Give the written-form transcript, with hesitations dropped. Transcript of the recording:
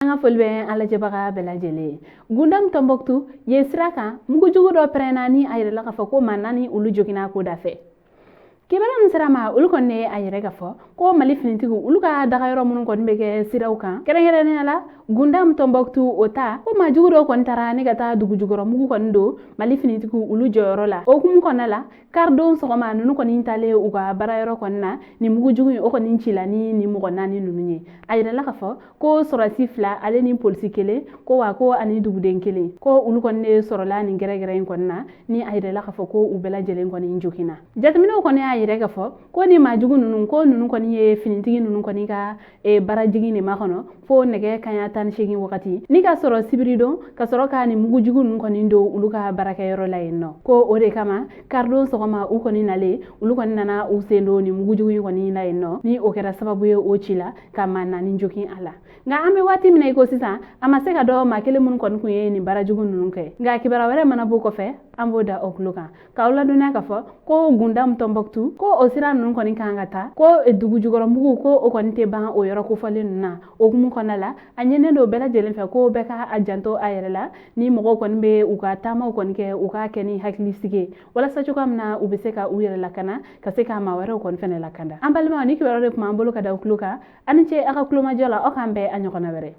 An ka foli bɛ an lajɛbaga bɛɛ lajɛlen ye. Gundam Tɔnbɔkutu yen sira kan, mugujugu dɔ pɛrɛnna ni a yirala k'a fɔ ko maa naani olu joginna ko da fɛ. Kibaruya min sera ma, olu kɔni ye a yira k'a fɔ ko Mali finitigiw olu ka dagayɔrɔ minnu kɔni bɛ kɛ siraw kan, kɛrɛnkɛrɛnnenya la Gundam Tɔnbɔkutu, o ta ko maa jugu dɔw kɔni taara ni ka taa dugujukɔrɔ mugu kɔni don Mali finitigiw olu jɔyɔrɔ la. O hukumu kɔnɔna la, karidon sɔgɔma ninnu kɔni taalen u ka baarayɔrɔ kɔni na, ni mugujugu in o kɔni cila ni nin mɔgɔ naani ninnu ye. A yirala k'a fɔ ko sɔrɔdasi fila ale ni polisi kelen, ko wa ko ani duguden kelen, ko olu kɔni de sɔrɔla nin gɛrɛgɛrɛ in kɔni na, ni a yirala k'a fɔ ko u bɛɛ lajɛlen kɔni joginna. Jateminɛw kɔni y'a yira k'a fɔ ko ni maa jugu ninnu, ko ninnu kɔni ye finitigi ninnu kɔni ka baarajigin de makɔnɔ fo nɛgɛ kaɲa 18 wagati, ni ka sɔrɔ sibiridon ka sɔrɔ ka nin mugujugu ninnu kɔni don olu ka baarakɛyɔrɔ la yen nɔ. Ko o de kama karidon sɔgɔma u kɔni nalen, olu kɔni nana u sen don nin mugujugu in kɔni la yen nɔ, ni o kɛra sababu ye o ci la ka maa naani jogin a la. Nka an bɛ waati min na i ko sisan, a ma se ka dɔn maa kelen minnu kɔni kun ye nin baarajugu ninnu kɛ. Nka kibaruya wɛrɛ mana b'o kɔfɛ, an b'o da aw tulo kan k'aw ladɔnniya k'a fɔ ko Gundam Tɔnbɔkutu, ko o sira ninnu kɔni kan ka taa, ko dugujukɔrɔmugu ko o kɔni tɛ ban o yɔrɔ kofɔlen ninnu na. O hukumu kɔnɔna la, a ɲininen don bɛɛ lajɛlen fɛ ko bɛɛ ka a janto a yɛrɛ la, ni mɔgɔw kɔni bɛ u ka taamaw kɔni kɛ, u k'a kɛ ni hakilisigi ye, walasa cogoya min na u bɛ se ka u yɛrɛ lakana, ka se ka maa wɛrɛw kɔni fɛnɛ lakanda. An balimaw, ni kibaruya de tun b'an bolo ka da aw tulo kan. A ni ce aw ka tulomajɔ la. Aw k'an bɛn a ɲɔgɔnna wɛrɛ.